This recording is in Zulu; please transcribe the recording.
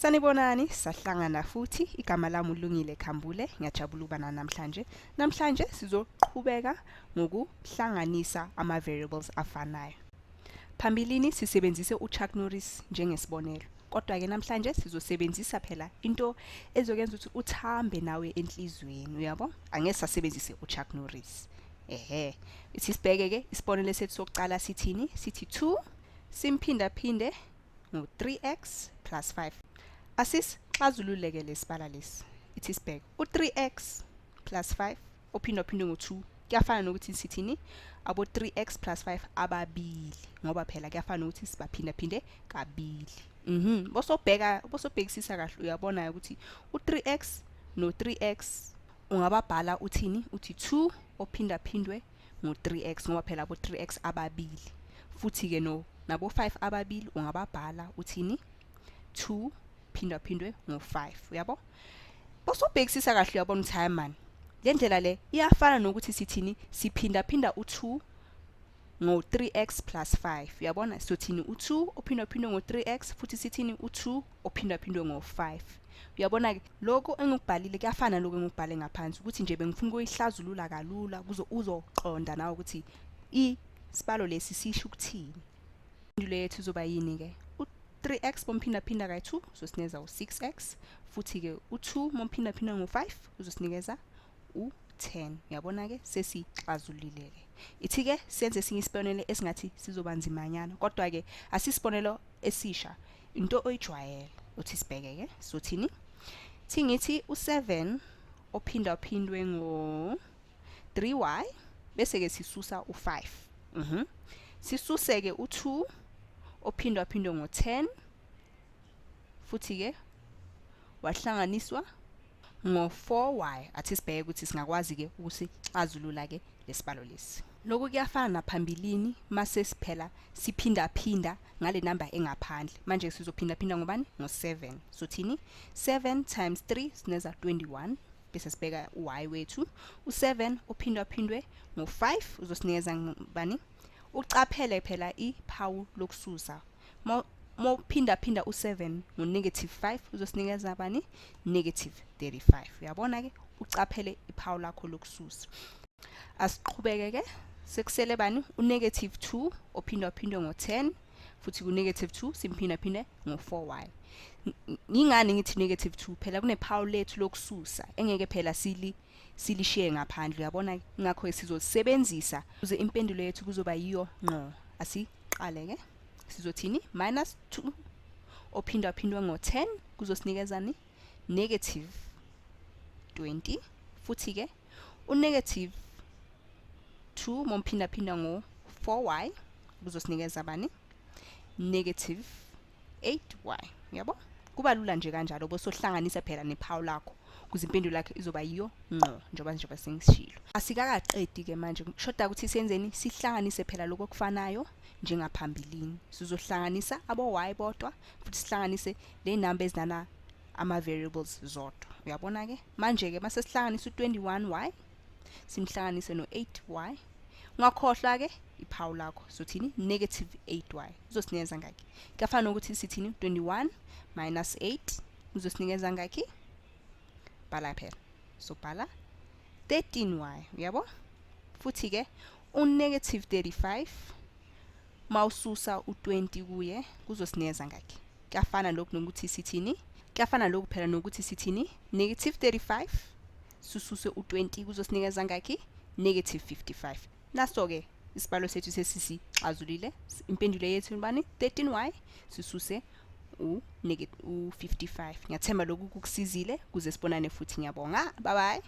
Sanibonani, sahlangana futhi. Igama lami uLungile Khambule. Ngiyajabula ukuba nani namhlanje. Namhlanje sizoqhubeka ngokuhlanganisa ama-variables afanayo. Phambilini sisebenzise uChuck Norris njengesibonelo. Kodwa-ke namhlanje sizosebenzisa phela into ezokwenza ukuthi uthambe nawe enhliziyweni, uyabo? Angeke sasebenzise uChuck Norris. Ehhe. Ithi sibheke-ke isibonelo sethu sokuqala sithini? Sithi 2 simphindaphinde ngo-3x plus 5. Asisixazululeke lesibala lesi. Ithi sibheke u-3x plus 5 ophindaphindwe ngo-2 kuyafana nokuthi sithini? Abo 3x plus 5 ababili, ngoba phela kuyafana nokuthi sibaphindaphinde kabili. Bosobheka, bosobhekisisa kahle uyabona ukuthi u-3x no-3x ungababhala uthini? Uthi 2 ophindaphindwe ngo-3x, ngoba phela abo 3x ababili. Futhi ke no nabo 5 ababili ungababhala uthini? 2 phindaphindwe ngo-5, uyabo? Bosobhekisisa kahle uyabona ukuthi hayi man, le ndlela le iyafana nokuthi sithini? Siphindaphinda u-2 ngo-3x plus 5, uyabona? Sothini? U-2 ophindaphindwe ngo-3x, futhi sithini? U-2 ophindaphindwe ngo-5. Uyabona ke lokho engikubhalile kuyafana lokho engikubhale ngaphansi, ukuthi nje bengifuna ukuyihlazulula kalula kuze uzoqonda nawe ukuthi isibalo lesi sisho ukuthini. Impendulo yethu izoba yini ke? U-3x bomphindaphinda kayi-2 uzosinikeza u-6x, futhi ke u-2 bomphindaphinda ngo-5 uzosinikeza u-10. Uyabona ke sesixazulile ke. Ithi ke senze esinye isibonelo esingathi sizoba nzimanyana, kodwa ke asisibonelo esisha, into oyijwayele. Uthi sibheke ke sothini? Thi ngithi u7 ophindaphindwe ngo-3y bese ke sisusa u5. Sisuse ke u2 ophindaphindwe ngo-10 futhi ke wahlanganiswa ngo-4y. Athi sibheke ukuthi singakwazi ke ukusixazulula ke lesibalo lesi. Lokhu kuyafana naphambilini mase siphela siphindaphinda ngale number engaphandle. Manje sizophindaphinda ngobani? Ngo-7. Sothini? 7 times 3 sineza 21, bese sibheka u-y wethu. U7 ophindaphindwe ngo-5 uzosinikeza ngubani? Uqaphele phela iphawu lokususa. Mawuphindaphinda u7 ngo-negative 5 uzosinikeza bani? Negative 35. Uyabona ke, uqaphele iphawu lakho lokususa. Asiqhubeke ke, sekusele bani? U-negative 2 ophindaphindwe ngo-10, futhi ku-negative 2 simphindaphinde ngo-4y. Ngingani ngithi negative 2? Phela kunephawu lethu lokususa engeke phela silishiye ngaphandle, uyabona? Ngakho sizosebenzisa ukuze impendulo yethu kuzoba yiyo ngqo. Asiqale ke, sizothini? Minus 2 ophindaphindwe ngo-10 kuzosinikezani? Negative 20, futhi ke u-negative 2 momphindaphinda ngo-4y kuzosinikeza bani? Negative 8y. Uyabo, kuba lula nje kanjalo. Bosohlanganisa phela nephawu lakho ukuze impendulo yakhe izoba yiyo ngqo, njengoba sengishilo. Asikakaqedi ke manje, kushoda ukuthi senzeni? Sihlanganise phela lokho okufanayo njengaphambilini. Sizohlanganisa abo y bodwa, futhi sihlanganise le number ezinana ama variables zodwa. Uyabona ke manje ke mase sihlanganisa u21y simhlanganise no8y, ungakhohlwa ke iphawu lakho. Sothini? Negative 8y uzosinikeza ngakhi? Kuyafana nokuthi sithini? 21 minus 8 uzosinikeza ngakhi? Bhala phela, sobhala 13y. Uyabo, futhi ke u-negative 35 mawususa u20 kuye kuzosinikeza ngakhi? Kuyafana lokhu nokuthi sithini? Kuyafana lokhu phela nokuthi sithini? Negative 35 sususe u20 kuzosinikeza ngakhi? Negative 55. Naso ke isibalo sethu sesisixazulile. Impendulo yethu bani? 13y sisuse u-55. Ngiyathemba lokhu kukusizile. Kuze sibonane futhi, ngiyabonga. Bye bye.